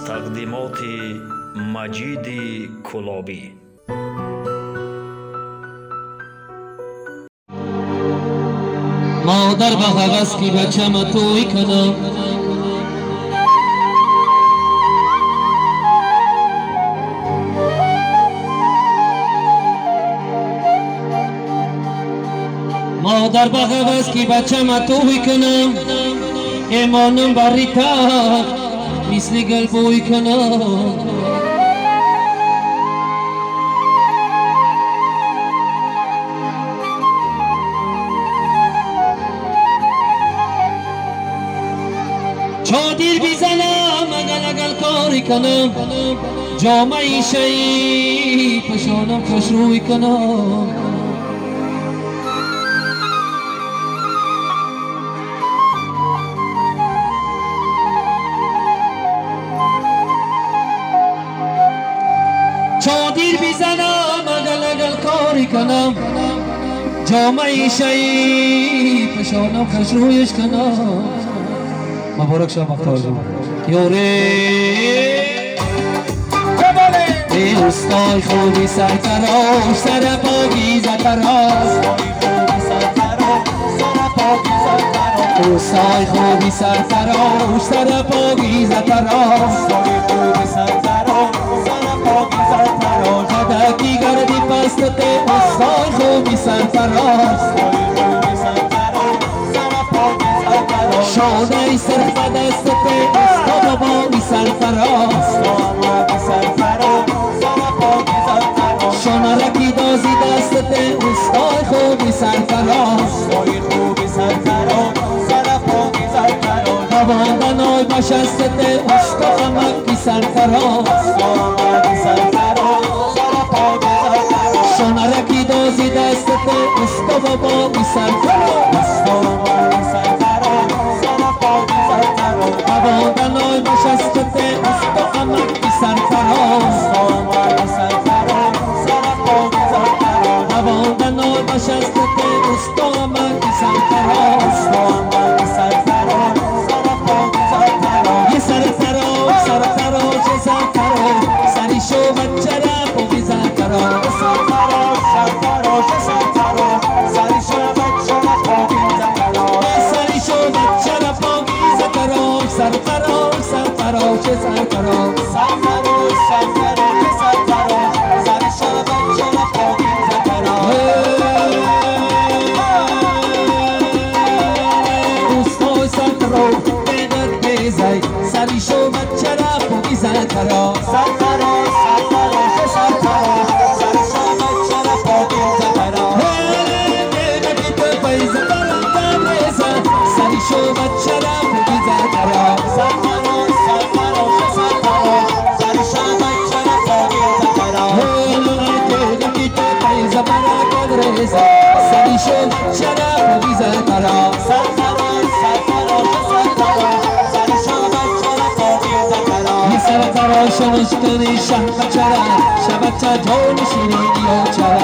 Тақдимоти Маҷиди Кӯлобӣ. Модар ба ҳавас ки бачама тӯй кунам, модар ба ҳавас ки бачама тӯй кунам, имонам бари тахт мисли гул бӯй кунам. Чодир бизанам, агал агал кори кунам, ҷомаи шаи пешонам хушрӯй кунам. Чодир бизанам, агал агал кори кунам, ҷомаи шаи пешонам хушрӯяш кунам. Муборак шав бахтовар ёре. Эй устои хуби сартарош, сарапоги затарош, устои хуби сартарош, сарапоги затарош, хадаки гарди пастате, устои хуби сартарош, шонаи сарх ба дастате, усто бобои сарфароз, шонараки дози дастате, устои хуби сарфароз, ҳаводаной ба шастате, усто ҳамаки сарфароз, шонараки дози дастате, усто бобои сарфароз, ҳаводаной ба шастате, усто ҳамаки сарфароз, ҳаводаной ба шастате, усто ҳамаки сарфароз, е сартарош, сартарош, сартарош, сари шо бачара поги сартарош, сари шо бачара поги сартарош, сартарош, сартарош, сартарош, устои сартарош бедад безай, сари шо бачара поги сартарош, сари шо бачара поги сартарош, сари шо бачара поги сартарош, сартарош кuni шаҳбачара, шабача ҷони ширини очара,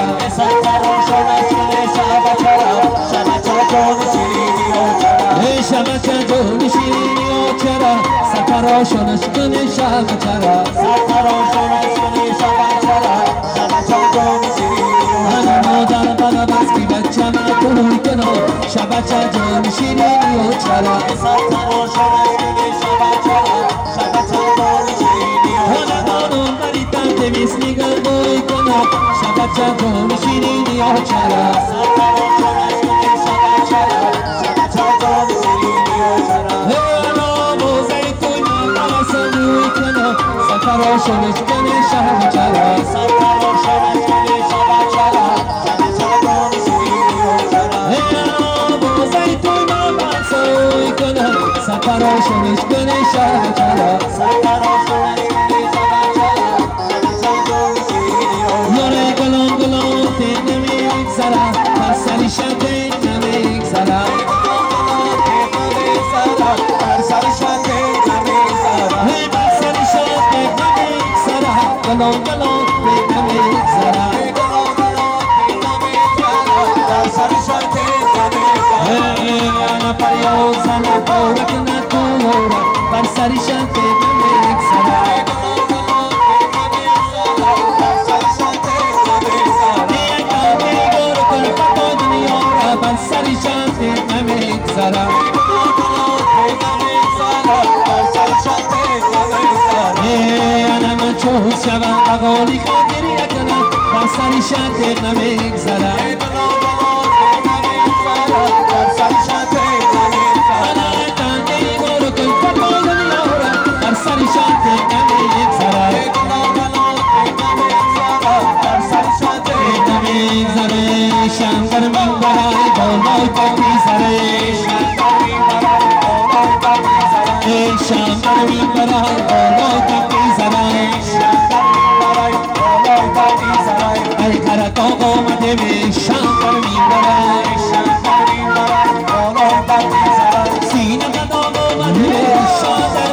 шабача ҷони ширини очара, сартарошонаш кuni шаҳбачара, ана модар бана бас ки бачама тӯй кунам, шабача ҷони ширини очара, мисли гул бӯй кунам, шабача ҷони ширини очара, ана зайтун баласанӯй кунам, сартарошонаш куни шаҳбачара, ана зайтун баласанӯй кунам, сартарошонаш куни шаҳбачара. Ёре гулом гулом те намегзара, бар сари шате намегзара, бар сари шате намегзара, гулом гулом те намегзара, ана фарёд зана порак натура, бар сари шате намегзара. بر سری شانتی نمیگذرم انا من چوز شوم بقالی خاطری کنم بر سری شانتی نمیگذرم انا تنگی گورو کن فتوزن یارم بر سری شانتی نمیگذرم نمیگذره شنگر من برای بالای پاکی سره شنگر من برای بالای پاکی سره ای کرک آمده می شنگر من برای سینه قدام آمده می شنگر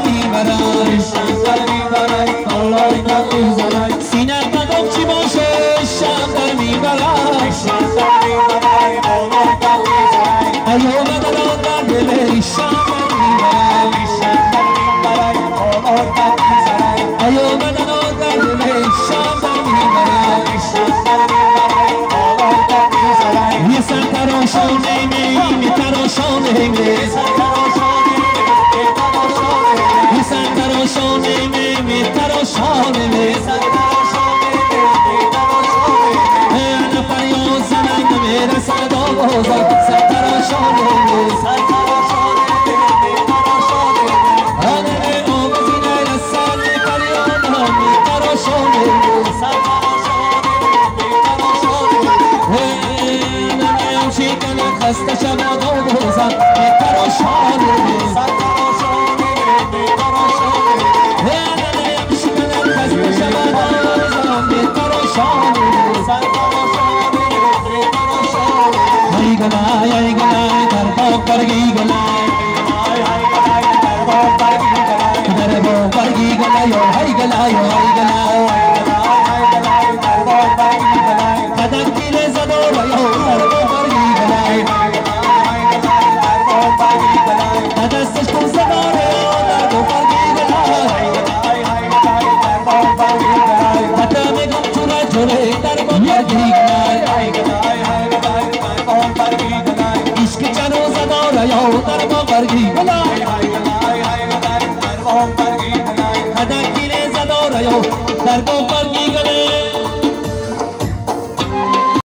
من برای سینه قدام چی باشه شنگر می برای